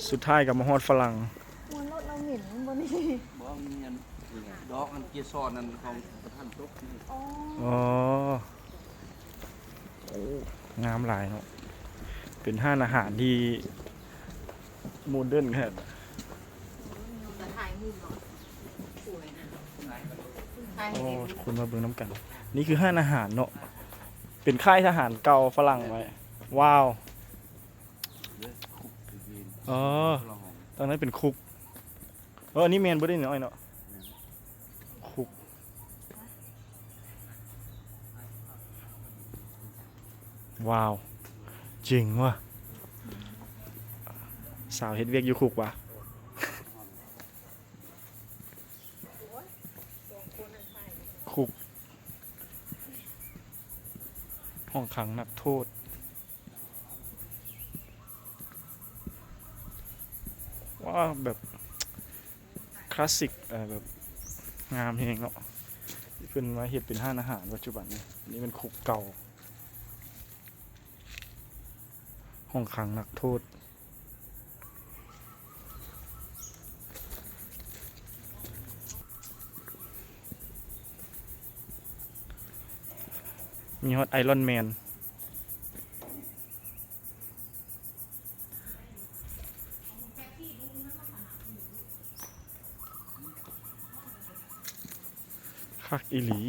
ສຸດທ້າຍກໍມາຮອດຝຣັ່ງ. ໂອ້ຍ ລົດລາວເໝັນບໍ່ນີ້? ບໍ່ ມີອັນດອກອັນເກສອນນັ້ນຂອງປະທານຕົກນີ້. ອໍ ອໍ ໂອ້ ງາມຫຼາຍເນາະ. ເປັນຮ້ານອາຫານທີ່ໂມເດີນຂະໜາດ. ໂອ້ ທຸກຄົນມາເບິ່ງນຳກັນ. ນີ້ຄືຮ້ານອາຫານເນາະ. ເປັນຄ້າຍທະຫານເກົ່າຝຣັ່ງໄວ້. ວ້າວ. ອໍ ທາງນັ້ນເປັນຄຸກ. ເອີ ອັນນີ້ແມ່ນບໍ່ໄດ້ນ້ອຍເນາະ. ຄຸກ. ວ້າວ ເຈັງວ່າ. ສາວເຮັດວຽກຢູ່ຄຸກຫວາ? ຄຸກ. ຫ້ອງຂັງນັກໂທດ. ວ້າວ ແບບຄລາສສິກ ເອີ ແບບງາມແຮງເນາະ. ເພິ່ນມາເຮັດເປັນຮ້ານອາຫານປັດຈຸບັນນີ້. ອັນນີ້ແມ່ນຄຸກເກົ່າ. ຫ້ອງຂັງນັກໂທດ. ມີຮອດໄອລອນແມນ. ຄັກອີ່ຫຼີ.